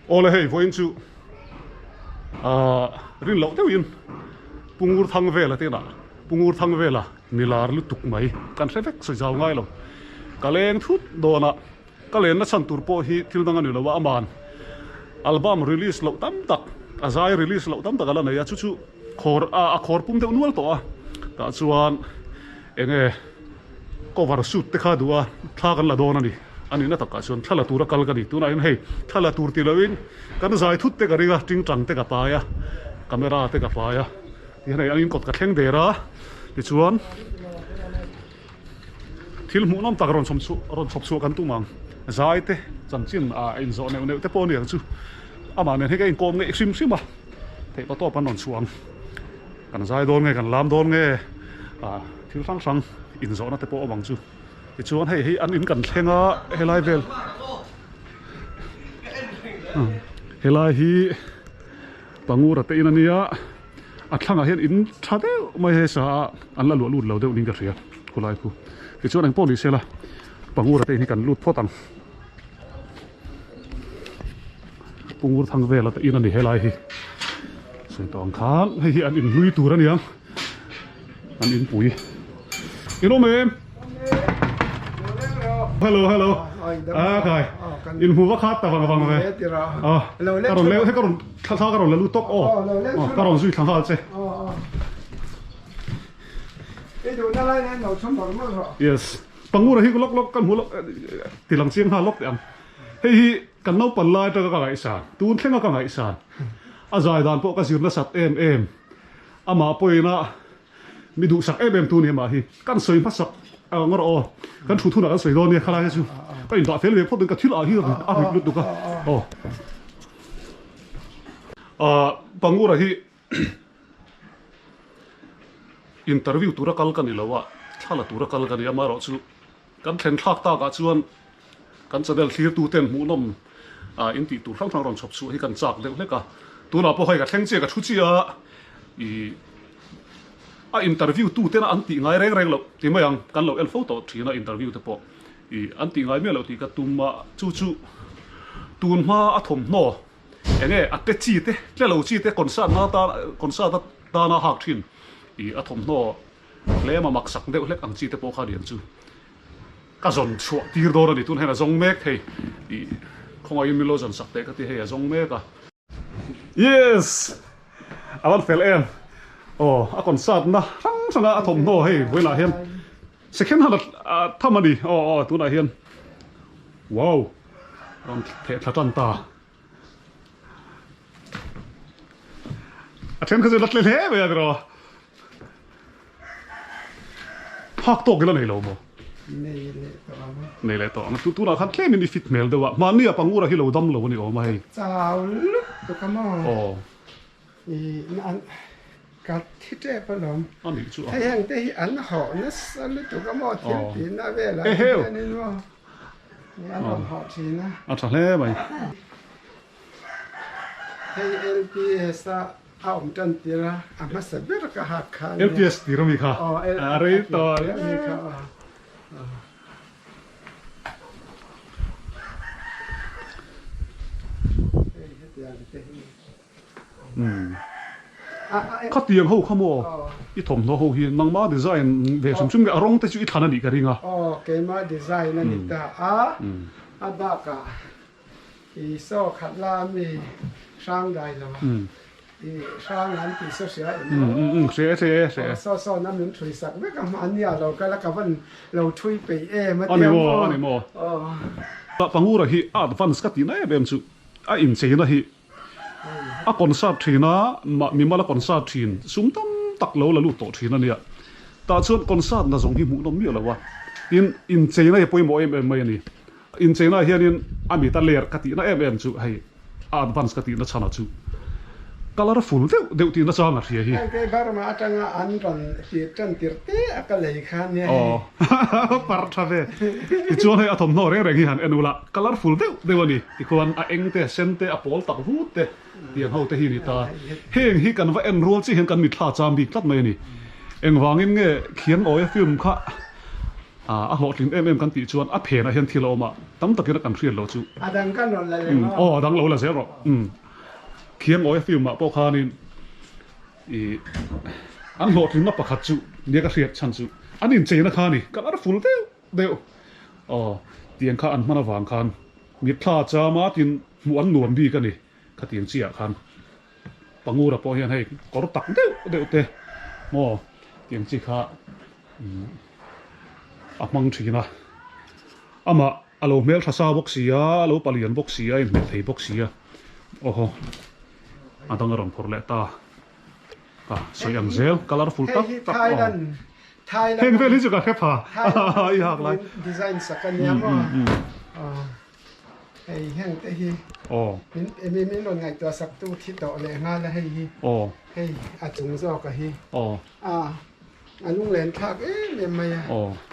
Awle hei vawiin chu ahh rin loh deuhin Pungur thang vela te inah Pungur thang vela ni lar lutuk mai kan hre vek sawi zau ngai lo. Ka leng thut dawn a, ka lenna chhan tur pawh hi thil dang a ni lo a, aman album release loh tam tak a zai release loh tam tak a la nei a, chu chu khawr a khawr pum deuh nual tawh a, tah chuan eng nge cover shoot te kha duh a, thla kan la dawn a ni, a nihna takah chuan thla la tura kal ka ni, tunah hian hei thla la tur ti loin kan zai thut te ka ring a, tingtang te ka pai a, camera te ka pai a. Tihian hei an inkawt ka thleng der a, tichuan thil hmuhnawm tak rawn chhawm chhuah rawn chhawp chhuah kan tum ang. Zai te chanchin ah inzawh neuh neuh te pawh a ni ang chu. Amah nen hi ka inkawm ngeih hrim hrim a, theih pa tawp an rawn chhuah ang. Kan zai dawn nge kan lam dawn nge ah thil hrang hrang inzawhna te pawh a awm ang chu. Tichuan hei hi an in kan thleng a helai vel helai hi Pangura te in a nia. A thlangah hian in tha deuh mai hei sa a an la luah lut lo deuh niin ka hria khulai khu tichuan engpawh ni sela pangura te in hi kan lut phawt ang pungur thang vela te in a ni helai hi sawi tawh ang khan hei hi an inhlui tur a niang an inpui in awm em hello hello a khai in hmu va khat ta vang vang ve a ka rawn leu he ka rawn thla thla ka rawn la lut tawp aw ka rawn zui thla nghal che yes pangura hi lawk lawk kan hmu lawk ti lang chiang nghal lawk teh ang hei hi kan naupang lai atanga ka ngaihsan tun thlenga ka ngaihsan a zai dan pawh ka zir nasat em em amah pawhin a Mi duhsak em em tu ni mah hi kan sawi hmasak ang rawh aw. Kan thu thunah kan sawi dawn nia khalai hi chu ka indah fel ve phawt in ka thil ah hi a rit lutuk a aw. Ahh Pangura hi interview tura kal ka ni lo a, thla la tura kal ka ni a, amaherawhchu kan thlen thlak takah chuan Kan channel thlirtu ten hmuhnawm in tih tur hrang hrang rawn chhawp chhuah hi kan chak deuh hlek a, tunah pawh hei ka thleng chiah ka thu chiah a, ih a interview tu tena an tih ngai reng reng loh ti mai ang, kan lo en fo tawh thin a interview te pawh ih an tih ngai miah loh tih ka tum a, chu chu tun hma a thawmhnaw eng nge a te chi te tle lo chi te concert na tan concert atana hak thin ih a thawmhnaw tlem a maksak deuh hlek ang chi te pawh kha lian chu. Ka zawn chhuah tir dawn a ni, tun hian a zawng mek thei tih khawngaihin min lo zawn sak teh ka ti hei a zawng mek a. Yes! A van fel em! Aw, a concert na hrang hrang a, a thawmhnaw hei vawiinah hian second hand a tham a ni, aw aw tunah hian wow! Rawn theh thla tan ta. A then kha chu la tle hle mai a tiraw. Phak tawk ila nei lo maw? Nei leh tawh ang. Nei leh tawh ang. Tu tunah khan tlemin i fit hmel deuh a. Mahni a pangura hi lo dam lo a ni awm a hei. Chau lut tuk a maw? Aw. I an ka thi tep alawm. A nih chu a. Hei heng te hi an hawh nasa lutuk a maw thil tihna velah te hianin maw an rawn hawh thin a. A tha hle mai. Hei LPS a a awm tan tir a, a hmasa ber ka hak kha ania. LPS tir ami kha? Aw, A rei tawh tir ami kha aw. Hei hetiang te hi. Khatiang ho kha maw i thawmhnaw ho hi nangma design ve hrim hrim nge a rawng te chu i thlan a nih ka ring a. Aw, keima design a ni ta a, a bakah I saw khat la mi hrang dai lo a, i hrang an tih saw hria em aw? Hria e, hria e, hria e. Saw saw na min thui sak vek a, mahnia lo kal a ka van lo thui peih em a tia maw? Ani maw, ani maw. Pangura hi a advance ka tihna em em chu a incheina hi a concert thin a, mimal a concert thin sum tam tak lo la lut tawh thin a nia. Tah chuan concert na zawng hi hmuhnawm miah lo a, tin incheina hi a pawimawh em em mai a ni. Incheina hianin a mit a ler ka tihna em em chu hei a advance ka tihna chhanah chu colourful deuh deuh tihna chang a hria hi. Hei kei Burma atanga an rawn tir tan tir te a ka lei kha nia hei. Aw par tha ve. Tichuan hei a thawmhnaw reng reng hi han en ula colourful deuh deuh a ni. Tikhuan a eng te a sen te a pawl tak vut te tiang ho te hi ni ta. Heng hi kan va en rual chiah hian kan mitthla cham bik tlat mai a ni. Engvangin nge Khianawia film kha. A hlawhtling em em kan tih chuan a phenah hian thil a awm a, tam takin a kan hriat loh chu. A dang kan rawn la leh maw? Aw, a dang lo la zel rawh. Khiang awia film ah pawh khanin ih an hlawhtlinna pakhat chu nia ka hriat chhan chu an incheina kha a ni, ka lar ful deuh deuh. Aw, tiang kha an hman avang khan mitthla chama tin hmuh an nuam bik a ni khatiang chiah khan. Pangura pawh hian hei kawr tak deuh deuh te maw tiang chi kha a hmang thin a, amah a lo hmel tha sa bawk si a, a lo palian bawk si a, a inhmeh thei bawk si a, awhaw a dang a rawn phawrh leh ta a sawi ang zel colourful tak tak aw heng vel hi chu ka hre pha i hak lai design sak a nia maw Hei heng te hi min emi min rawn ngaihtuah sak tu thi tawh leh nghal a hei hi hei a chung zawk a hi a a lunglen thlak em em mai a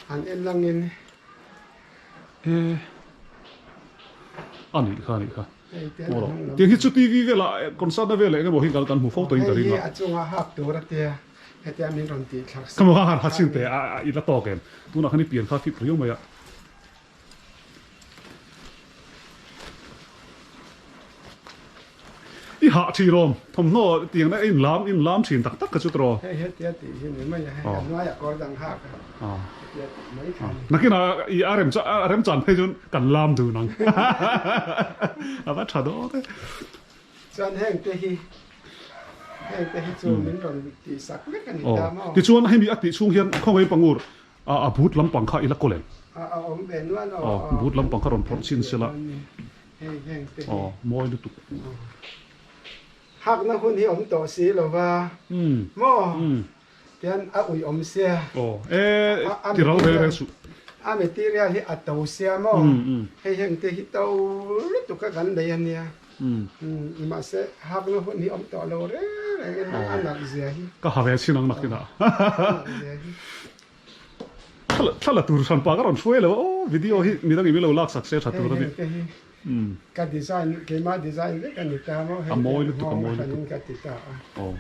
han en lang in e a nih kha a nih kha tiang hi chu TV velah concert na velah engemaw hi kan hmu fo tawh in ka ring a hei hi a chunga hak tur a tia hetia min rawn tih thlak sak ka han ha chin teh a i la tawk em tunah khan i pian kha fit riau mai a. I hah thin awm, thawmhnaw tiang na in lam in lam thin tak tak kha chu tawh. Hei hetia tih hi ni mai a, hei a hnuaiah kawr dang hak a, hetia tih mai kha a ni. Nakinah i a rem a rem chan phei chuan kan lam dun ang. A va tha dawn e. Chuan heng te hi heng te hi chu min rawn tih sak vek a ni ta maw? Tichuan hemi a tih chhung hian khawngaih pangur A but lampang kha i la kawl em? A awm ve nual aw. Aw, but lampang kha rawn phawrh chin sela. Hei heng te hi. Aw, mawi lutuk. Hakna hun hi awm tawh si lo va. Maw? Tian a ui awm sia. Aw, e ti ral reng reng suh. A material hi a to sia maw? Hei heng te hi to lutuk a kan nei a nia. Mahse, hakna hun hi awm tawh lo reng reng in a nalh zia hi. Ka ha ve chin ang nakinah. A nalh zia hi. Thla la tur hran pa ka rawn hruai lo a aw video hi midang in min lo lak sak se tha tur a ni. Hei hei ka design keimah design vek a ni ta maw hei A mawi lutuk a mawi lutuk ka ti ta a. Aw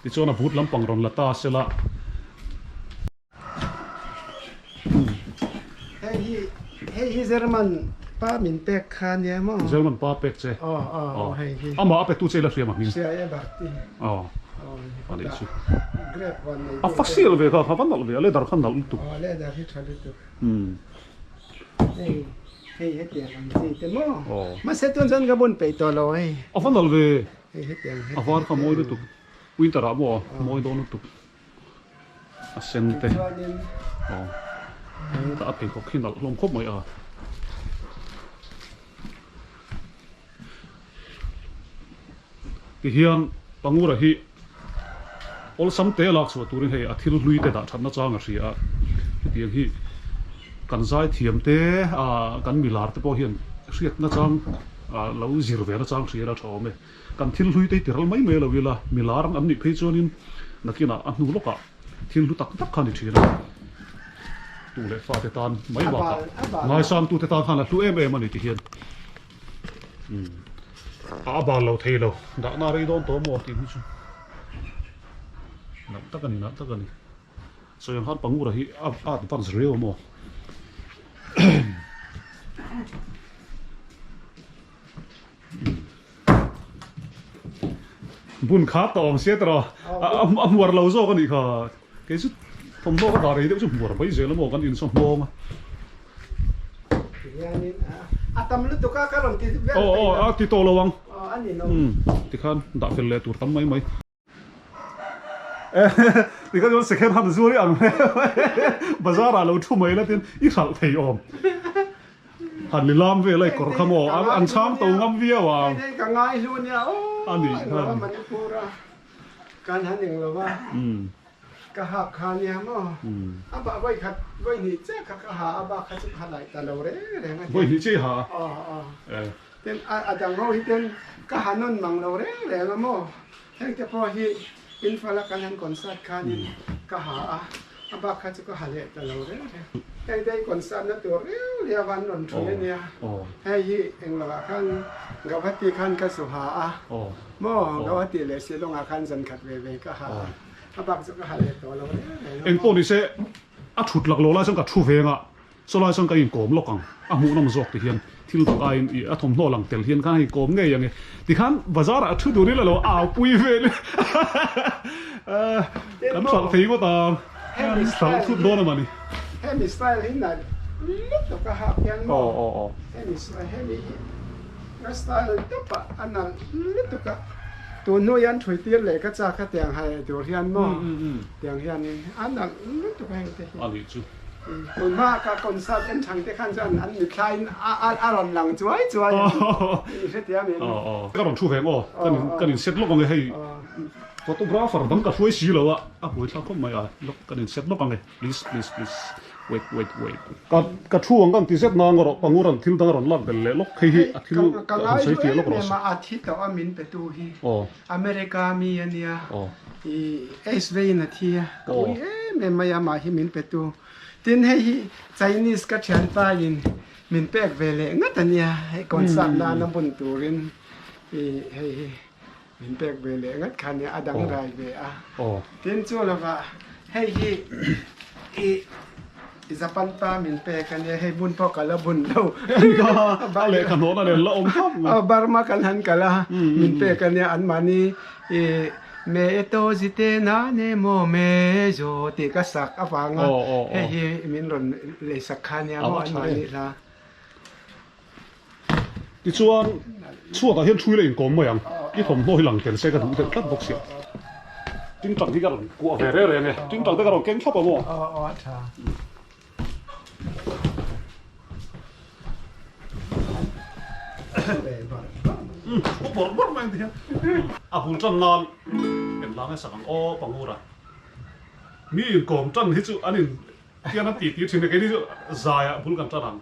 tichuan a but lampang rawn la ta sela. Hei hi hei hi German pa min pek kha nia maw. German pa pek che. Aw aw aw hei hi. Amah a petu che i la hriam a hming. Hria e Bharti. Aw. A fasil ve kha kha va nalh ve a leather kha nalh lutuk. Aw leather hi tha lutuk. Hei hei hetiang ang chi te maw. Mahse tun chuan ka bun peih tawh lo hei. A va nalh ve. Hei hetiang A var kha mawi lutuk. Winter ah maw mawi dawn lutuk. A sen te. Aw. Hetah a pheikhawk hi nalh hlawm khawp mai a. Tihian Pangura hi awlsam te lak chhuah turin hei a thil hlui te dah thatna chang a hria a, hetiang hi kan zaithiam te ah kan milar te pawh hian hriatna chang ah lo zir ve na chang hria ila tha awm e. Kan thil hlui te hi ti ral mai mai lo ila milar an nih phei chuanin nakinah a hnu lawkah thil hlu tak tak kha a ni thin a, tu leh fate tan mai bakah ngaisangtute tan khan a hlu em em a ni tihian. A bal lo thei lo dahna rei dawn tawh maw tih hi chu nalh tak a ni nalh tak a ni sawi ang khan pangura hi a advance riau a maw bun kha tawh ang sia tawh a hmuar lo zawk a nih kha kei chu thawmhnaw ka dah rei deuh chu hmuar mai zel a maw kan insawm hnawng a. A tam lutuk a ka rawn ti vel Aw aw a ti tawh lo ang. Aw a ni lo. Tikhan dah fel leh tur tam mai mai. Tikhan chuan second hand zuar i ang hle mai. Bazar ah lo thu mai la tin i hralh thei awm. Han ni lam vel a i kawr kha maw an chhang to ngam viau ang. Hei ka ngai hlu nia aw. A ni khan. Manipur a kan han eng lo va. Ka hak kha nia maw? A bah vawi khat, vawi hnih chiah kha ka ha a, bak kha chu ka ha laih ta lo reng reng a ti. Vawi hnih chiah i ha a? Aw aw. Tin, a dang ho hi ten ka ha nawn mang lo reng reng a maw? Heng te pawh hi Imphal a kan han concert khanin ka ha a, a bak kha chu ka ha leh ta lo reng reng. Heng te hi concert na tur riau riau an rawn ṭhui a nia. Hei hi englo ah khan Gauhati khan ka zu ha a maw? Gauhati leh Shillong ah khan zan khat ve ve ka ha a. A bak chu ka ha leh tawh lo reng reng a. Engpawh ni se, A thut laklawh lai chuan ka thu veng a, saw lai chuan ka inkawm lawk ang, a hmuhnawm zawk ti hian thil tak aiin ih a thawmhnaw lang tel hian khan a inkawm ngei ang e. Tikhan bazar ah thu tur ila lo au pui vel kan hralh thei ngawt ang, kan hralh thut dawn a mawni. Hemi style hi nalh lutuk a hak hian maw hemi hemi hi a style tawp ah a nalh lutuk a, tun hnu hian thui tir leh ka chak a tiang ha leh tur hian maw. Tiang hianin a nalh lutuk a heng te hi. A nih chu. Tun hma ka concert en thang te khan chuan an mithlaiin a rawn lang chuai chuai a ni hrethiam em? Ka rawn thu ve ang aw, kan in set lawk ang e hei photographer dang ka hruai si lo a, a hmuai thlak khawp mai a, lawk kan in set lawk ang e, please please please wait wait wait. Ka thu ang kan ti zet nang erawh pangur an thil dang a rawn lak belh leh lawk hei hi a thil ka han sawi fiah lawk rawh se. Ka ngai em em a, a thi tawh a min pe tu hi. America mi a nia, i Ace veiin a thi a, ka ui em em mai a, amah hi min pe tu. Tin hei hi Chinese ka thianpa in min pek ve leh ngat a nia, hei concert nana bun turin i hei hi min pek ve leh ngat kha nia, a dangrai ve a. Tin chu lovah hei hi i Japan pa min pek a nia, hei bun pawh ka la bun lo. A lehkha hnawhna nen la awm thap mai. Burma kan han kal a, min pek a nia, anmahni i Me e to zi te na ne maw me zo tih ka sak avanga hei hi min rawn lei sak kha nia maw anmahni hla. Tichuan chhuatah hian thui la inkawm mai ang, i thawmhnaw hi lang tel se ka duh deuh tlat bawk sia. Tingtang hi ka rawn kuah ve reng reng e, tingtang te ka rawn keng thlap a maw? Aw aw a tha. Umm bawrh bawrh mai ang ti hian a bul tan nan en la nge sak ang aw Pangura. Mi inkawm tan hi chu an in Tian an tih tir thin a, keini chu zaiah bul kan tan ang.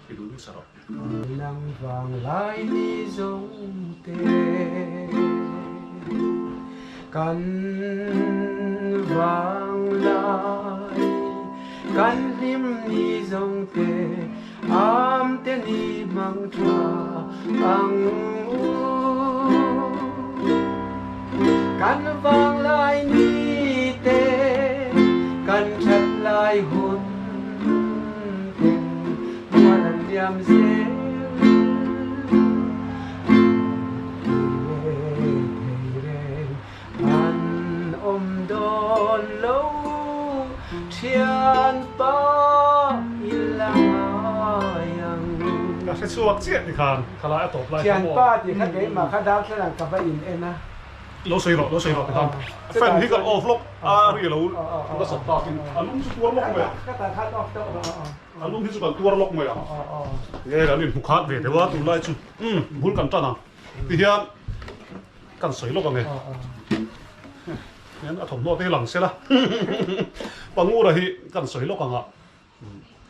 I duh duh sa rawh. Nang vang lai ni zawng te kan vang lai kan hlim ni zawng te Am te ni mang tha ang u. Kan vang lai ni te, kan that lai hun ten mual an liam zel. Thei reng An awm dawn lo thianpa i la ngai ang. Ka hre chhuak chiah ti khan khalai a tawp lai kha maw. Thianpa tih kha keimah kha darthlalang ka va in en a. Lo sawi rawh, lo sawi rawh ti khan fan hi kan off lawk a ri lo nasat takin a lum chu tuar lawk mai a. Ka tan khan off tawh rawh. A lum hi chu kan tuar lawk mai ang. Nge kan inhmu khat ve deuh a tunlai chu umm bul kan tan ang. Tihian kan sawi lawk ang e. Hian a thawmhnaw te hi lang sela. Pangura hi kan sawi lawk ang a.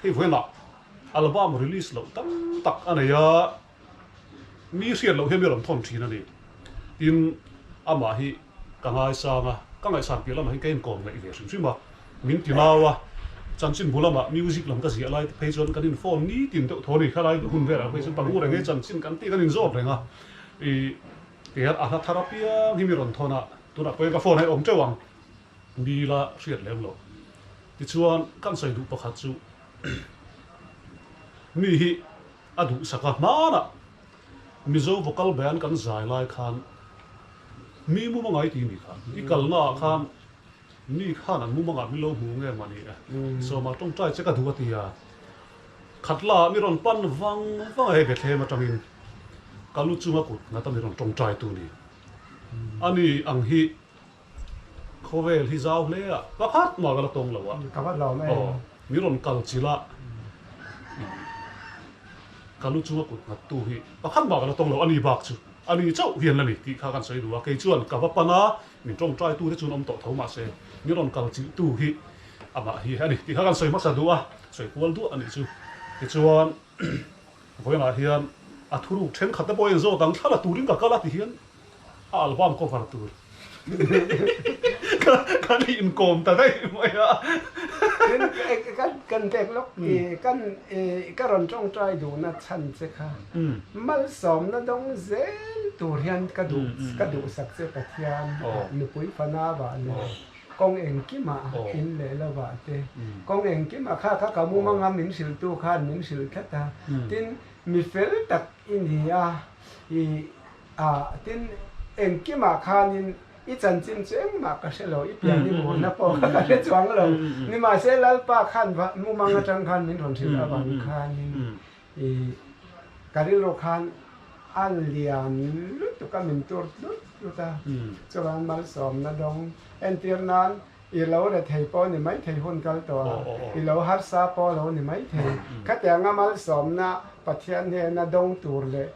Hei vawiinah album release loh tam tak a nei a. Mi hriat loh hian mi rawn thawn thin a ni. Tin, amah hi ka ngaisang a, ka ngaihsan piah lamah hian ka inkawm ngaih ve hrim hrim a. Min ti nau a, chanchin bu lamah music lam ka ziah lai te phei chuan kan in phone nitin deuh thaw a ni. Khalai hun velah phei chuan Pangu reng e chanchin kan tih kan inzawt reng a, ih tihian a hla thar apiang hi mi rawn thawn a, tunah pawhin ka phone a awm teuh ang mi la hriat lem lo. Tichuan kan sawi duh pakhat chu mi hi a duhsak a, hmanah Mizo vocal band kan zai lai khan mi mum a ngai ti ni kha, i kalna ah khan Mi khan an mumangah min lo hmu nge mah ni e, Sawma tawngtai che ka duh a ti a, Khatla ah mi rawn pan vang vang a hei Bethlehem atangin ka lu chunga kut ngata mi rawn tawngtai tu ni. Ani ang hi khawvel hi zau hle a, pakhat mah ka la tawng lo a, aw mi rawn kal chilh a, ka lu chunga kut nghat tu hi pakhat mah ka la tawng lo, ani bak chu ani chauh hian la ni tih kha kan sawi duh a, kei chuan ka va pan a, Min tawngtai tu te chuan awm tawh tho mahse min rawn kal chilh tu hi amah hi a ni tih kha kan sawi hmasa duh a, sawi kual duah a nih chu. Tichuan vawiinah hian a thuruk thenkhat te pawh a inzawt ang, thla la turin ka kal a ti hian a album cover tur kan inkawm ta daih mai a. Tin, kan pek lawk i kan i ka rawn tawngtai duhna chhan che kha malsawmna dawng zel tur hian ka duh ka duhsak che Pathian nupui fana vah leh kawng engkimah in leh lovah te kawng engkimah kha kha ka mumanga min hrilhtu khan min hrilh tlat a. Tin, mi fel tak i ni a i A, tin, engkimah khanin i chanchin chu engmah ka hre lo, i pian i murna pawh kha ka hre chuang lo. Nimahse, Lalpa khan va mumang atang khan min rawn hrilh avang khanin i ka rilru khan a lian lutuk a, min tur tlut tlut a. Chuvang malsawmna dawng entir nan i lo re thei pawh ni maithei hun kal tawh a, i lo harsa pawh lo ni maithei. Khatianga malsawmna Pathian hnena dawng tur leh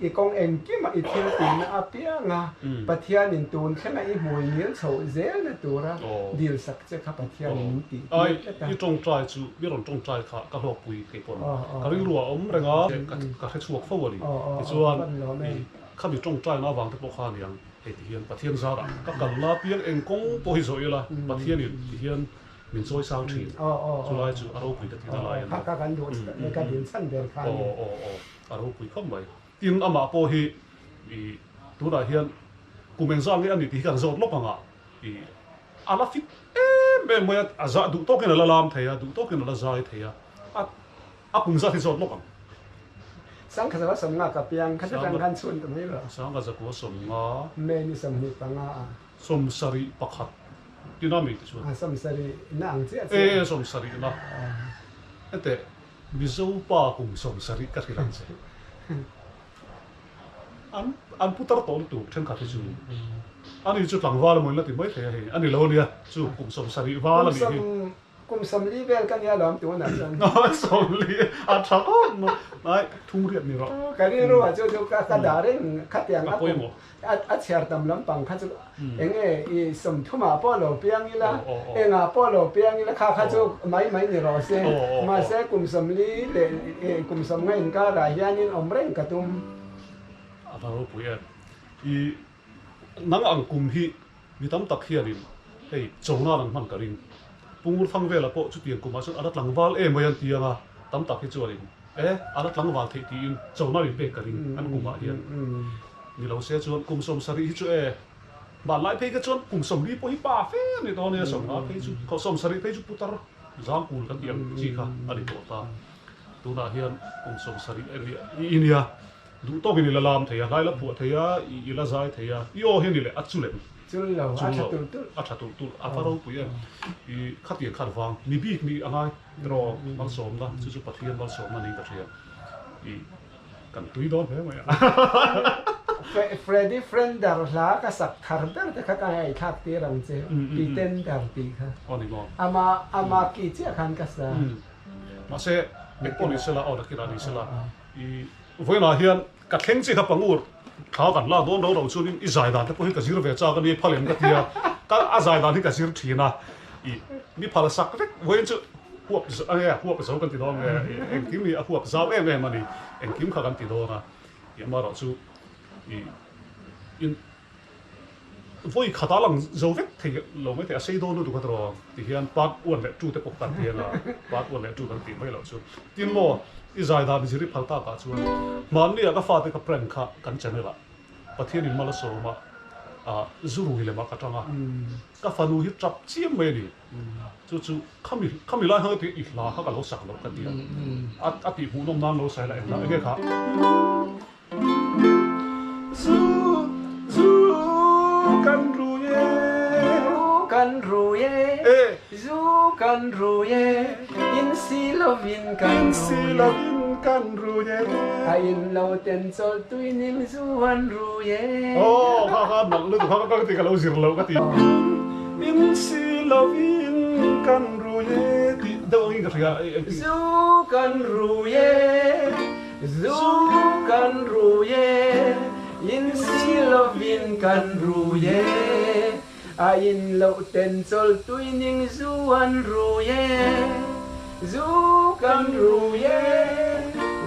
i kawng engkima i thil tihna apianga Pathianin tun thlenga i hmui ngil chhoh zelna tura dilsak che kha Pathianin min tih tir tlat a. I tawngtai chu mi rawn tawngtai kha ka hlawkpui kei pawn ka rilru a awm reng a, ka hrechhuak fo a ni. Tichuan khami tawngtaina avang te pawh kha aniang hei ti hian Pathian zarah ka kalna apiang eng kawng pawh hi zawh ila Pathianin ti hian Min chawi sang thin. Chulai chu a ropui ka tihna lai a ni. Kha kan duh ka dil chhan ber kha a ni. Aw aw aw a ropui khawp mai. Tin amah pawh hi i tunah hian kum engzah nge a ni tih hi kan zawt lawk ang a, i a la fit em em mai a, a zah duh tawkin a la lam thei a, duh tawkin a la zai thei a, a a kum zat hi zawt lawk ang. Sangkha zakua sawmnga ka piang kha chu kan chhun ta mai lo. Sangkha zakua sawmnga. May ni 25 a. 71 tina mi ti chuan. A 70 na ang chiah chiah. E 70 na. Hete Mizo pa kum 70 ka hrilh ang che. An an putar tawh lutuk thenkhat hi chu. Ani chu tlangval emaw in la ti mai thei a hei. Ani lo ania chu kum 70 val a nih hi. Kum 40 vel ka nia lawm tunah chuan. 40 a tha khawp mai. Ai thum riat ni rawh. Ka rilru ah chu chu ka dah reng khatiang a kum a chhiar tam lampang kha chu eng nge i 30 ah pawh lo piang ila engah pawh lo piang ila kha kha chu mai mai ni rawh se. Mahse kum 40 leh kum 50 inkarah hianin awm reng ka tum. A va ropui em. I Nang ang kum hi mi tam tak hianin hei chona an hman ka ring. Pu Ngurthang vela pawh chutiang kumah chuan a la tlangval em mai an ti ang a, tam tak hi chuanin e a la tlangval theih tiin chona min pek ka ring an kumah hian. Ni lo se chuan kum 70 hi chu e hmanlai phei kha chuan kum 40 pawh hi pa fe a ni dawn nia, 50 phei chu 70 phei chu putar zangkul kan tih ang chi kha a ni tawh ta. Tunah hian kum 70 i nia. Duh tawkin i la lam thei a, hlai la phuah thei a, i la zai thei a, i aw hi a ni leh a chu lem. Chul lo, a tha tulh tulh. A tha tulh tulh, a va ropui em. I khatiang khat vang, mi bik nih a ngai tiraw malsawmna, chu chu Pathian malsawmna niin ka hria. I kan tui dawn hle mai a. Freddy Frender hla ka sak thar ber te kha ka ngaihthlak tir ang che, Pretender tih kha. Aw ni maw? Ama ama ki chiah khan ka sa. Mahse, engpawh ni sela, aw nakinah ni sela. I vawiinah hian ka thleng chi kha pangur thla kan lak dawn ro ro chuanin i zai dan te pawh hi ka zir ve chak a ni phal em ka ti a, ka a zai dan hi ka zir thin a, i mi phal sak vek vawiin chu huap a nge huap zo kan ti dawn nge engkim hi a huap zau em em a ni engkim kha kan ti dawn a, i amaherawhchu i in. Vawi khat a lang zo vek thei lo mai thei a sei dawn lutuk a tawh ti hian part one leh two te pawh kan ti ang a, part one leh two kan tih mai loh chu. Tin maw i zai dan zir i phal tak ah chuan hmanni ah ka fate ka prank kha kan channel ah Pathian in mal a sawm a ah zu rui lemah ka tang a, ka fanu hi tap chiam mai a ni. Chu chu khami khami lai hang i hla kha ka lo sak loh ka ti a, a tih hmuhnawm nan lo sawi la englah enge kha. Zu zu kan rui e. Zu kan rui e. Zu kan rui e. In si lovin kan rui e. In si lovin kan rui e. A in lo ten chawlh tui ning zu an rui e. Aw kha kha nalh lutuk kha ka ti ka lo zir lo ka ti. In si lovin kan rui e tih deuh angin ka hria. Zu kan rui e. Zu kan rui e, in si lovin kan rui e, A in loh ten chawlh tui ning zu an rui e, Zu kan rui e,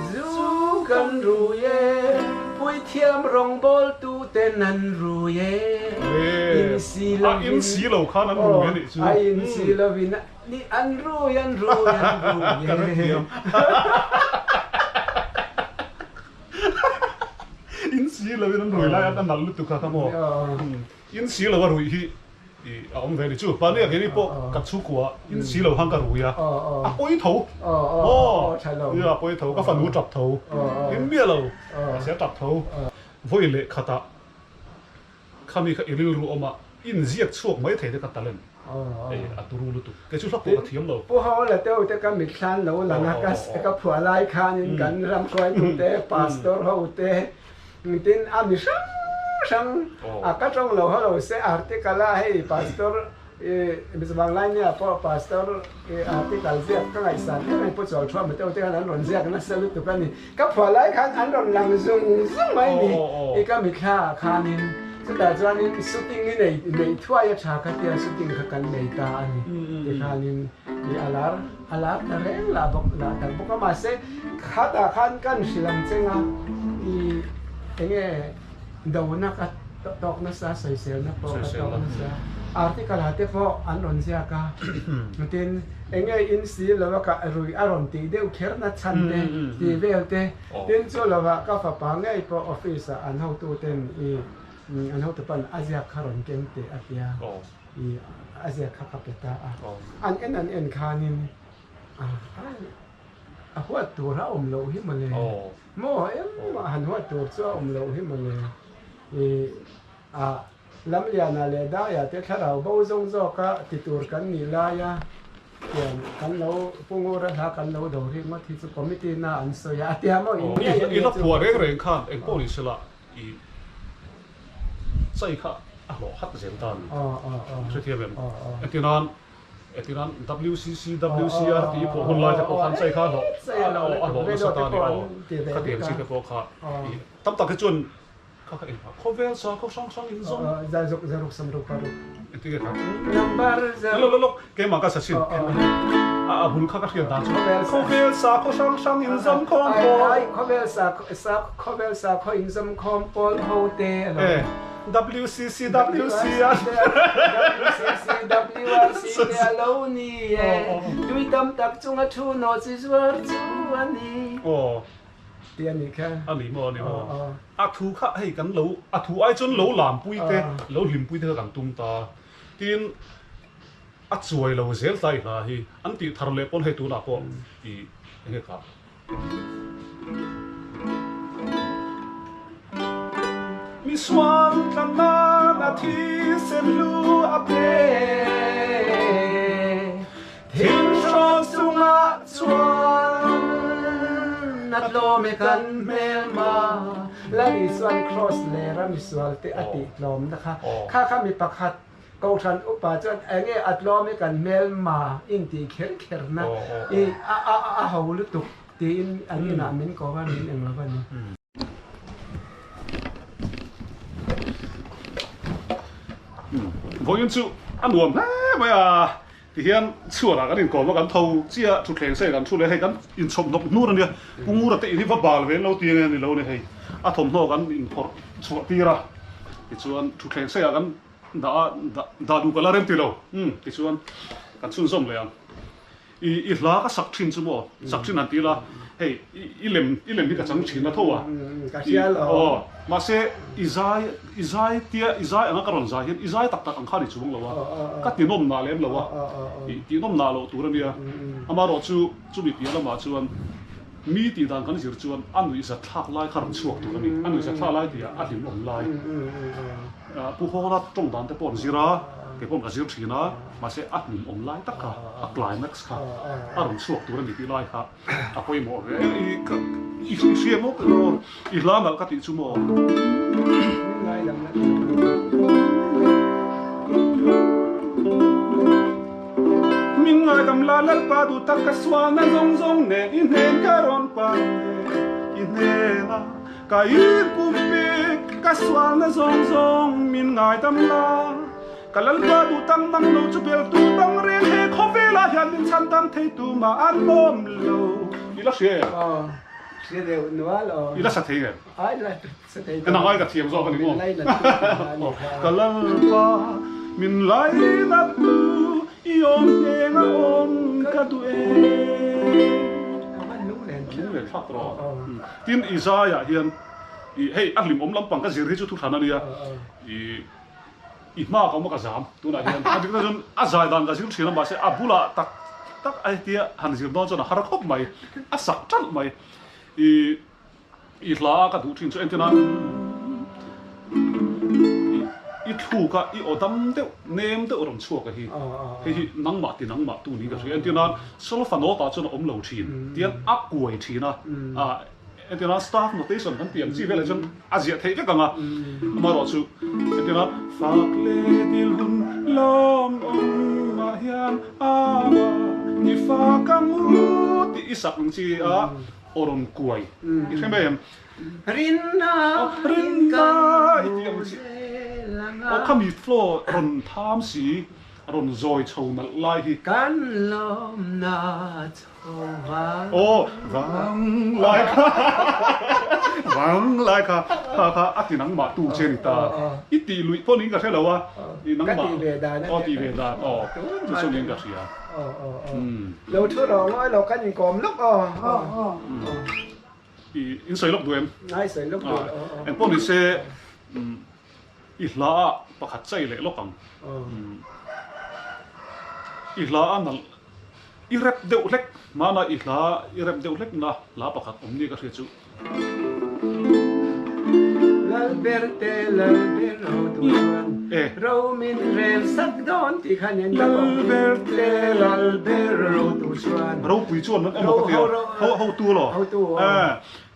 zu kan rui e, Puithiam rawngbawl tu ten an rui e, In si lovin, A in si lo khan an rui a nih chu. A in si lovin. Ni an rui an rui an rui Ka hrethiam. In si lo in an rui lai a nalh lutuk kha kha maw. In si lo a ruih hi a awm ve ni chu. Mahni ah keini pawh ka chhukua in si lo khan ka rui a, a pawi tho. Maw? Nia a pawi tho, ka fanu tap tho. In miah lo, mahse a tap tho. Vawi leh khatah Khami kha i rilru awm a, inziak chhuak mai thei te ka talent ei a turu lutuk. Kei chu hlak pawh ka thiam lo. Pu Hawla te te ka mitthlan lo lang a, ka phuah lai khanin kan ramhruaitu te, pastor ho te, tin a mi hrang hrang a ka tawng lo ho lo se article a hei pastor Mizoram nia pawh pastor article ziak ka ngaihsan em em Pu Chawlthuama te te khan an rawn ziak nasa lutuk a ni. Ka phuah lai khan an rawn lang zung zung mai ni i ka mitthla ah khanin chutah chuanin shooting i nei neih thuai a tha kha tia shooting kha kan nei ta a ni tikhanin i a lar a lar ta reng lah bawk lah tak bawk a mahse khatah khan kan hrilh ang cheng a i enge dona ka tawk nasa sawiselna pawh ka tawk nasa article ah te pawh an rawn ziak a tin enge in si lo a ka rui a rawn tih deuh kher na chhan te tih vel te tin chu lo ah ka fapa ngei pawh office ah an hotu ten i an hotu pawn a ziak kha rawn keng teh a tia i a ziak kha ka pe ta a an en an en khanin a a huat tur a awm loh hi mawle. Maw engmah han huat tur chu a awm loh hi mawle. I a Lamliana leh Daia te thlarau bo zawng zawka ti tur kan nih laia hian kan lo Pu Ngura hla kan lo do rik ngawt hi chu committee na an sawi a, a tia maw in ngei a nia chu. I la phuah reng reng khan eng pawh ni sela i chai kha a hlawh hat zel ta a ni. Hrethiam em? Engtinan Etiran WCC, WCR tih pawh hun lai te pawh khan chai kha a hlawh a hlawh nasa ta a ni aw. Khatiang chi te pawh kha i tam tak hi chuan kha kha engmah khawvel sa khaw hrang hrang in zawm. Engtin nge kha? Lawk lawk lawk keimah ka sa chin a bul kha ka hriat dan chu khawvel sa khaw hrang hrang in zawm khawm pawl. Khawvel sa khawvel sa khaw in zawm khawm pawl ho te a lo. WCC WCR WCC WRC te a lo ni e Tui tam tak chunga thu nawh chi zuar chu a ni Tih a nih kha. A ni maw a ni maw. A thu kha hei kan lo a thu ai chuan lo lampui te lo hlimpui te kha kan tum ta. Tin a chuai lo zel ta i hla hi an tih thar leh pawn hei tunah pawh i enge kha. Misual tlanna a thisen hlu a pe. Thinghrâwn chungah chuan a tlawm e kan hmelma. Lal Isuan Kraws lera misualte a tihtlawmna kha, kha kha mi pakhat Kohhran upa chuan enge a tlawm i kan hmelma in tih kher kher na i a ho lutuk tiin an inah min ko a min eng lo a ni. Vawiin chu a nuam hle mai a, tihian chhuanah kan inkawm a kan tho chiah thutthleng se kan thu leh hei kan inchhawp hnawk hnur a nia, Pu Ngura te in hi va bal ve an lo ti ange a ni lo ni hei a thawmhnaw kan inphawrh chhuah tir a tichuan thutthleng seiah kan Dah dah duh ka la rem ti lo. Umm tichuan kan chhunzawm leh ang. I i hla ka sak thin chu maw? Sak thin han ti ila hei i lem i lem hi ka chang thin a tho a. Ka hria lo. Aw mahse i zai i zai tia i zai anga ka rawn zai hian i zai tak tak ang khan i chuang lo a. Ka tinawm nah lem lo a. I tinawm nah loh tur a nia. Amaherawhchu chumi piah lamah chuan Mi tih dan kan zir chuan a nuihzat thlak lai kha rawn chhuak tur a ni. A nuihzat thlak lai tihah a hlim awm lai. Pu Hawla tawng dan te pawh an zir a, kei paw'n ka zir thin a, mahse a hlim awm lai tak kha, a climax kha a rawn chhuak tur a ni tih lai kha a pawimawh ve. I hria maw ka aw, i hla nalh ka tih chu maw? Min ngaidam la Lalpa duh tak ka sualna zawng zawng nen i hnen ka rawn pan e, i hnena ka inkum pek ka sualna zawng zawng min ngaidam la. Ka Lalpa duh tak nang lo chu bel tu dang reng he khawvelah hian min chhan dang thei tu mah an awm lo. I la hria em? Aw, hria deuh nual aw. I la sa thei em? Ai la sa thei Ka nang ai ka thiam zawk a ni maw? Ka Lalpa min lainat tu. I awm eng a awm ka duh e. Lunglen thlak rawh. Tin, i zaiah hian i hei a hlimawm lampang ka zir hi chu thuhran a nia. I i hma ka awm a ka zam tunah hian a dikna chuan a zai dan ka zir thin a mahse a bulah tak tak a hetia han zir dawn chuan a har khawp mai a sak ṭalh mai i i hla a ka duh thin chu entirna i thluk a i aw dam deuh nem deuh rawn chhuak a hi hei hi nangmah ti nangmah tu niin ka hria entirna solfa note ah chuan a awm lo thin tiang a kuai thin a Entirna staff notation kan tih ang chi velah chuan a ziah theih vek ang a, amaherawhchu entirna fak leh dil hun lawm awm ah hian ama i fak ang u tih i sak ang chi a aw rawn kuai i hre mai em? Rinna in kan hmu zel ang a. Aw khami flow rawn tham si rawn zawi chho nalh lai hi. Kan lawmna Aw vang lai kha vang lai kha kha kha a ti nangmah tu che ni ta i tih luih pawh niin ka hre lo a i nangmah ka tih ve dan aw tih ve dan aw chu chu niin ka hria lo thu rawh ngawi lo kan inkawm lawk aw i in sawi lawk duh em ngai sawi lawk duh engpawh ni se I hla ah pakhat chai leh lawk ang. I hla a nalh i rep deuh hlek hmana i hla i rep deuh hlek na hla pakhat awm nia ka hria chu. Lalberte Lalber ro duh chuan ro min rel sak dawn tih kha nen ka kawng. Lalberte Lalber ro duh chuan. Ropui chuan emaw ka ti a, hotu lo. Hotu.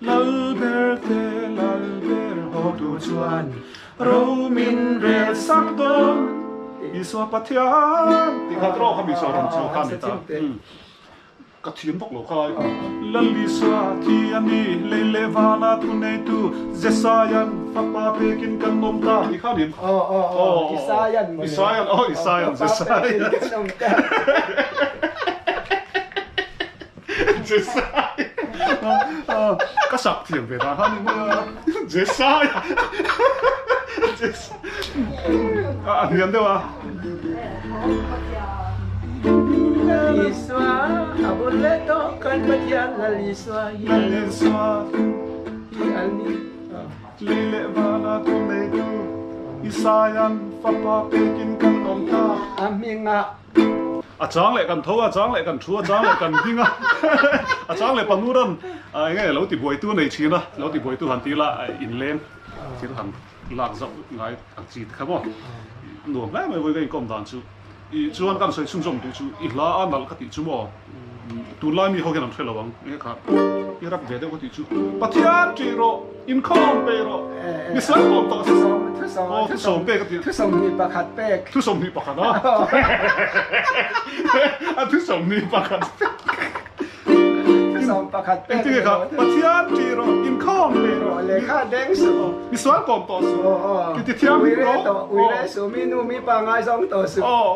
Lalberte Lalber hotu chuan ro min rel sak dawn Isua Pathian tih kha rawh kha mi sawi rawn chu kha ni ta. Ka thiam bawk lo kha Lal Isua thi a ni lei leh vana thu neitu Jesaian fapa pekin kan awm ta tih kha ni. Aw aw aw Isaian mawle. Isaian aw Isaian Jesaian. Jesaya ka sak thiam ve dan kha ni mai a Jesaya Jesaya a hniam deuh a Lal Isua a bul leh tawh kan Pathian Lal Isua hi Lal Isua hi a ni Lei leh vana thu neitu Isaian fapa pekin kan awm ta a hmingah A chang leh kan tho a, a chang leh kan thu a, a chang leh kan ding a, a chang leh Panuran eng nge lo ti buaitu a nei thin a, lo ti buaitu han ti ila inleng thil han lak zauh ngai ang chi te kha maw nuam hle mai vawi ka inkawm dan chu. I chuan kan sawi chhunzawm duh chu i hla a nalh ka tih chu maw tunlai mi ho hian an hre lo ang eng nge kha i rap ve deuh ka tih chu Pathian ṭih rawh inkhawm pe rawh mi sawi kawm tawh aw thusawm pek a tih Thusawmhnih pakhat pek. Thusawmhnih pakhat a. A thusawmhnih pakhat pek. Thusawm pakhat pek. Engtin nge kha? Pathian ṭih rawh, inkhawm pe rawh. Lehkha deng suh. Mi sual kawm tawh suh. Inti thianghlim rawh. Ui re suh, mi nu mi pa ngaizawng tawh suh. Aw,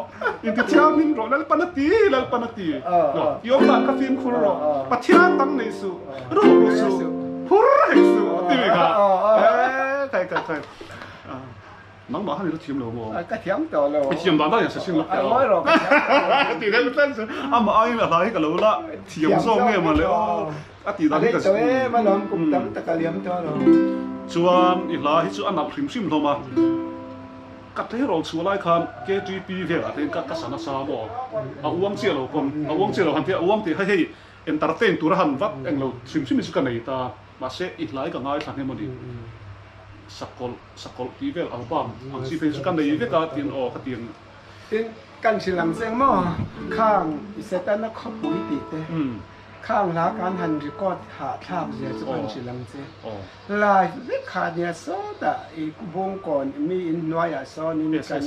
inti thianghlim rawh, Lalpan a ti, Lalpan a ti. I awm dan kha fimkhur rawh. Pathian dang nei suh, ruk suh, phur hek suh a ti mi kha. Eee, khai khai khai. Nangmah khan i la thiam lo maw? Ka thiam tawh lo. I thiam dan dan hian session lak teh a. Ngawi rawh ka thiam tawh lo. Ti deuh tlat chu. Amah aiin a hla hi ka lo la thiam zawk nge maw le aw. A tih dan hi ka. A rei tawh em alawm kum tam tak a liam tawh alawm. Chuan i hla hi chu a nalh hrim hrim hlawm a. Ka tleirawl chhuah lai khan KTP velah te hian ka sa nasa maw. A uang chiah lo pawn a uang chiah lo han tia a uang tih kha hei entertain tur a han vat englo hrim hrim hi chu ka nei ta. Mahse i hla hi ka ngaithla hnem a ni. Sakawlh, sakawlh tih vel album ang chi phei chu ka nei vek a tiin aw ka ti ang. Tin, kan hrilh ang che maw? Khang i Setana khawpui tih te, khang hla kan han record hahthlak zia chu kan hrilh ang che. Live vek kha nia sawtah i bungkawn mi inhnuaiah sawnin kan.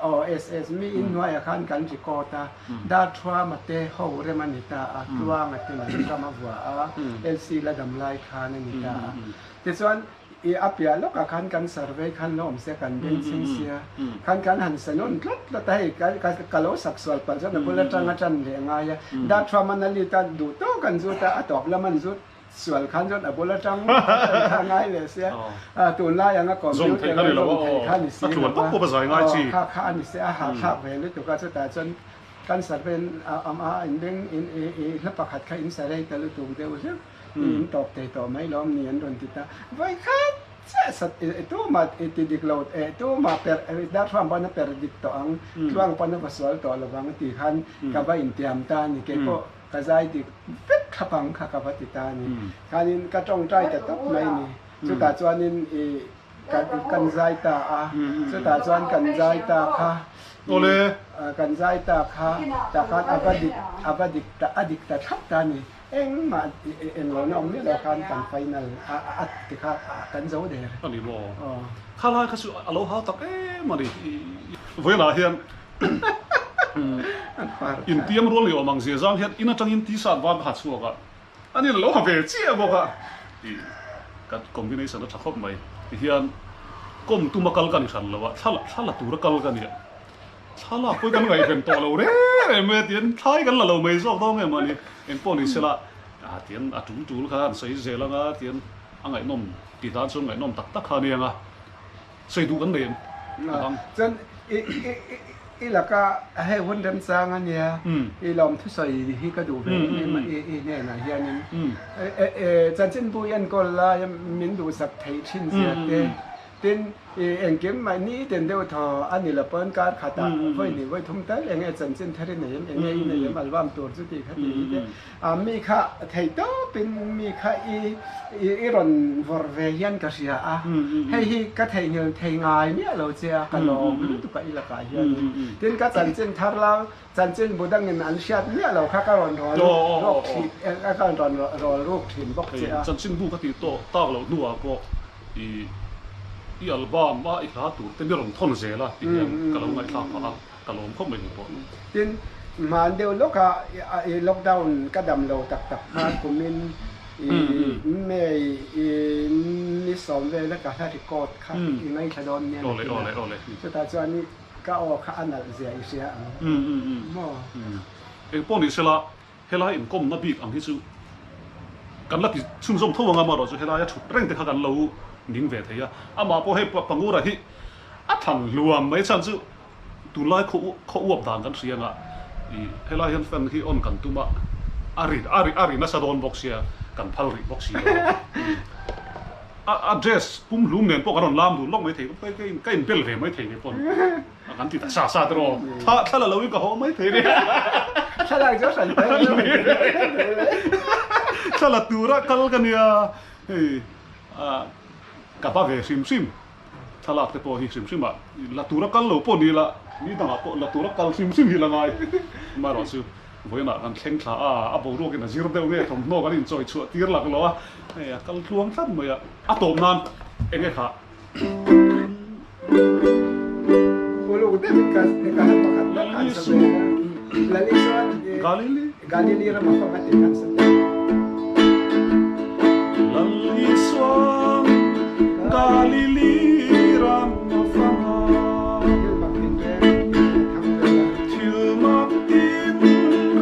Aw SS, mi in hnuaiah khan kan record a, Darthuama te ho rem a ni ta a, Tluanga te nen ram a vua a, LC la dam lai khan a ni ta a. Tichuan i a piah lawkah khan kan survey khan lo awm se kan beng chhing sia, khan kan han sa nawn tlat tlat a, hei ka lo sak sual palh chuan a bul atang a tan leh ngai a, Darthuama na lit a duh tawk an zut a, a tawp lam an zut. Sual khan chuan a bul atang kha ngai leh sia tunlai anga computer a zawm theih kha ni si lo va kha kha a ni si a hahthlak ve lutuk a chutah chuan. Cancer ven a awm a, in beng in i hla pakhat kha in sa rei ta lutuk deuh hlek i in tawp thei tawh mai lawm ni an rawn ti ta. Vawi khat chiah sat i tumah i ti dik lo e tumah per darthuam pawn a per dik tawh ang, tluang pawn a va sual tawh lovang tih khan ka va intiam ta a ni. Keipawh ka zai dik vek thlap ang kha ka va ti ta a ni. Khanin ka tawngtai ta tawp mai a ni. Chutah chuanin i kan zai ta a, chutah chuan kan zai ta kha kan zai ta kha tah khan a va dik a va dik ta a dik ta thlap ta a ni. Engmah englo na awm miah lo khan kan final a a ti kha kan zo der. A ni maw? Kha lai kha chu a lo hau tak em a ni. Vawiinah hian intiam rual ni awm ang zia zang hian in atangin t-shirt var ka ha chhuak a, a ni lo ha ve chiah bawk a tih ka combination a tha khawp mai. Tihian kawm tuma kal ka ni hran lo a, thla thla la tura kal ka ni a. Thlalak pawh kan ngaihven tawh lo reng reng mai a tian thlai kan la lo mai zawk dawn nge mahni engpawh ni sela ah tian a tul tul kha an sawi zel anga tian a ngaihnawm tih dan chuan ngaihnawm tak tak kha a nia sawi duh kan nei em a dang. Chuan i i i laka hei hun remchang a nia i lawm thusawi hi ka duh ve em em a i i hnenah hianin chanchinbu i enkawl laia min duhsak theih thin zia te Tin, i engkim mai ni den deuh thaw a ni lo pawn kar khatah vawi hnih vawi thum tal eng nge chanchin thar i nei em, eng nge i nei em album tur chu tih kha tih hi te a mi kha thei tawpin mi kha i i rawn vawrh ve hian ka hria a, hei hi ka theihnghilh thei ngai miah lo che a, ka lawm lutuk a i lakah hianin. Tin, ka chanchin thar la chanchin bu dangin an hriat miah lo kha ka rawn rawl rawk thin ka rawn rawl ruk thin bawk che a. Chanchin bu ka tih tawh tak loh hnuah pawh I i album a i hla tur te mi rawn thawn zel a ti hian ka lo ngaihthlak phah a, ka lawm khawp mai ni pawh. Tin, hman deuh lawka i lockdown ka dam lo tak tak khan kumin i May i ni sawm vela ka hla record kha i ngaithla dawn nia nakin a, chutah chuan i ka aw kha a nalh zia i hria ang maw? Engpawh ni sela Helai inkawmna bik ang hi chu kan la ti chhunzawm tho ang a, amaherawhchu helaia thut reng te kha kan lo ning ve thei a, amah pawh hei Pangura hi a thlan hluam mai chhan chu tunlai khaw khaw uap dan kan hria anga ih helai hian fan hi on kan tum a, a ri a ri a ri nasa dawn bawk sia kan phal rih bawk si lo a, a dress pumhlum nen pawh kan rawn lam dun lawk mai thei ka inbel ve mai thei ve pawh. A kan ti ta sa sa tiraw. Thla thla la lo in ka haw mai thei nia. Thla lak chu hran hle mai. Thla la tura kal ka nia. Hei ka va ve hrim hrim. Thla lak te pawh hi hrim hrim ah la tura kal lo pawh ni la ni dangah pawh la tura kal hrim hrim hi la ngai. Amaherawh chu vawiinah kan thleng thla a, a boruak in a zir deuh nge thawmhnaw kan inchawi chhuah tir lak lo a, hei a kal tluang tlat mai a. A tawp nan eng nge kha? Uluk deuhin ka ka han pakhat tak khan sa ve a. Lal Isuan Galili Galili rama fang a tih khan sa ve. Lal Isuan Galili rama fang a. Thil mak tin reng tin a thang vel a. Thil mak tin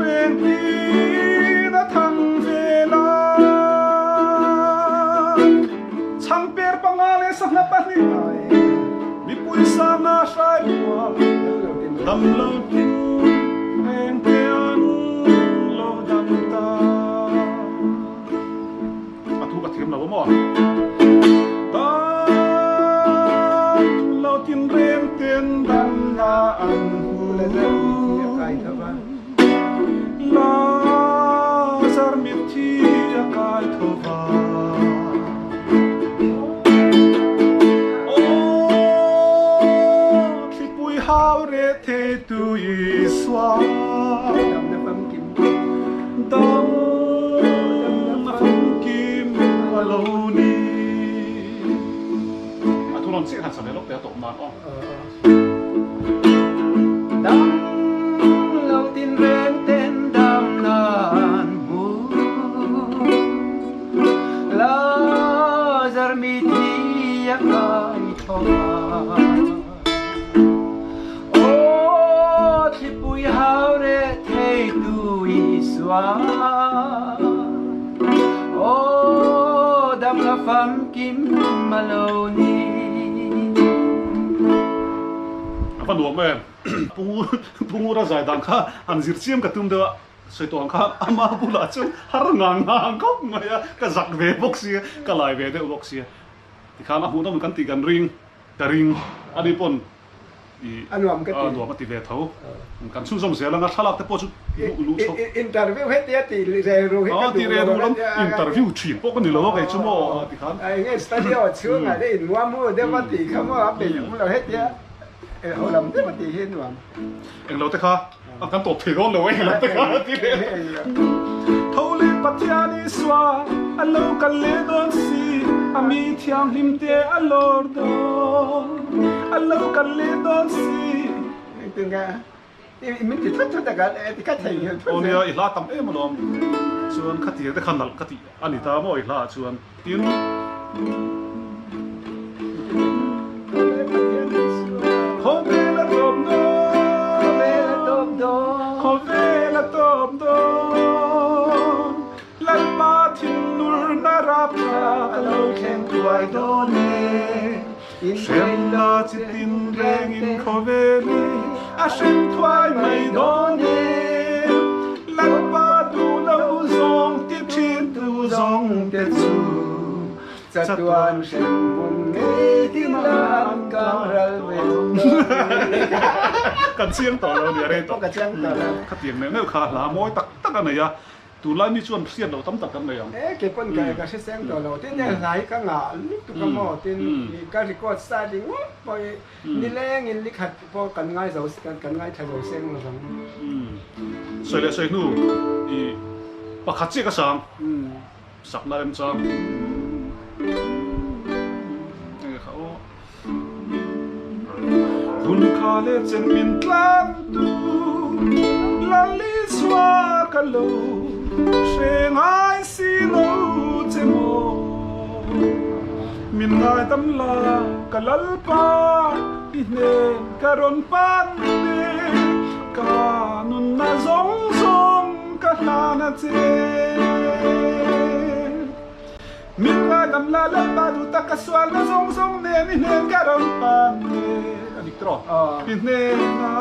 reng tin a thang vel a. Changper panga leh sangha pahnih mipui sanga hrai pual dam lo tin reng te an lo dam ta. A thu ka thiam lo a maw? Dam lo tin reng ten dam na an hmu. Lazar mitthi a kai tho va. Aw, thlipui hau reh thei tu Isua. Dam na famkim a lo ni. A thu rawn chiah khan sa ve lawk te a tawp nan aw. Dam lo tin reng ten dam nan hmu Lazar mi thi a kai tho a Aw thlipui hau reh thei tu Isua Aw dam la famkim a lo ni. va nuam em? Pu Ngura zai dan kha han zir chiam ka tum deuh a, sawi tawh ang kha ama bulah chuan har ngang ngang khawp mai a, ka zak ve bawk sia, ka lai ve deuh bawk sia. Tikhan a hmuhnawm kan tih kan ring, ka ring a ni pawn i A nuam ka ti. A nuam a ti ve tho. Kan chhunzawm zel anga thlalak te pawh chu luh luh chho. Interview hetia ti re ru hi ka duh lo. Lam interview thin pawh ka ni lo a kei chu maw tikhan. Enge studio chhungah te in muam hu deuh a tih kha maw a peih awm lo hetia ho lam deuh a tih hi nuam. Englo te kha a kan tawp thei dawn lo englo te kha a ti leh. Tho leh Pathian Isua a lo kal leh dawn si, a mi thianghlim te a lawr dawn, a lo kal leh dawn si. Engtin nge i min ti thut thut a ka ti ka theihnghilh thut zel. Aw nia i hla tam em alawm chuan khatiang te kha nalh ka tih a ni ta maw i hla ah chuan tin. Khawvel a tawp dawn, Khawvel a tawp dawn, Khawvel a tawp dawn, Lalpa thinlurna rapthlak a lo thleng thuai dawn e. Hremna chi tin rengin khawvel i a hrem thuai mai dawn e. Lalpa duh lo zawng ti thin tu zawng te chu. Chatuan hremhmun ngei tin an kang ral ve dawn e. Kan chiang tawh lo nia rei tawh. Ka chiang tawh lo. Khatiang neuh neuh kha hla mawi tak tak a nei a, tunlai mi chuan hriat loh tam tak kan nei ang. E kei pawn ka ka hre seng tawh lo. Tin heng hla hi ka ngah lutuk a maw tin ka record sa ringawt pawh hi nilengin likhat pawh kan ngai zo kan ngaithla zo seng lo vang. Sawi leh sawi hnu i pakhat chiah ka sang. Sakna remchang enge kha aw. Hun kha leh chen min tlang tu Lalisua ka lo hre ngai si lo che maw. Min ngaidam la ka Lalpa i hnen ka rawn pan e ka nunna zawng zawng Ka hlan a che. Min ngaidam la Lalpa duh tak ka sual na zawng zawng nen i hnen ka rawn pan e. A dik tawh. I hnena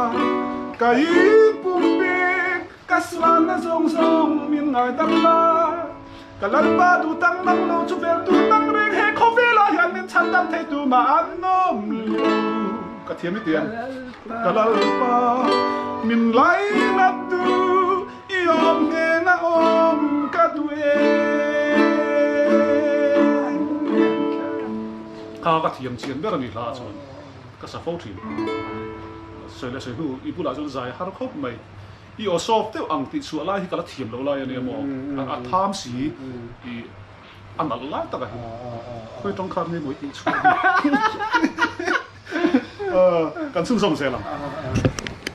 ka inpum bik ka sual na zawng zawng min ngaidam la. Ka Lalpa duh tak nang lo chu vel tu tang reng he khawvelah hian min chhan dam thei tu mah an awm lo. Ka thiam i tiang. Ka Lalpa min lainat tu i awm hnena awm ka duh e. Kha ka thiam chian ber a ni hla chuan ka sa fo thin. Sawi leh sawi hnu i bulah chuan zai har khawp mai. I aw soft deuh ang tih chhuah lai hi ka la thiam lo lai a nia maw? A tham si i a nalh lai tak a hi. Khawi tawng khan nge maw i tih chhuah hi? Kan chhunzawm zel ang.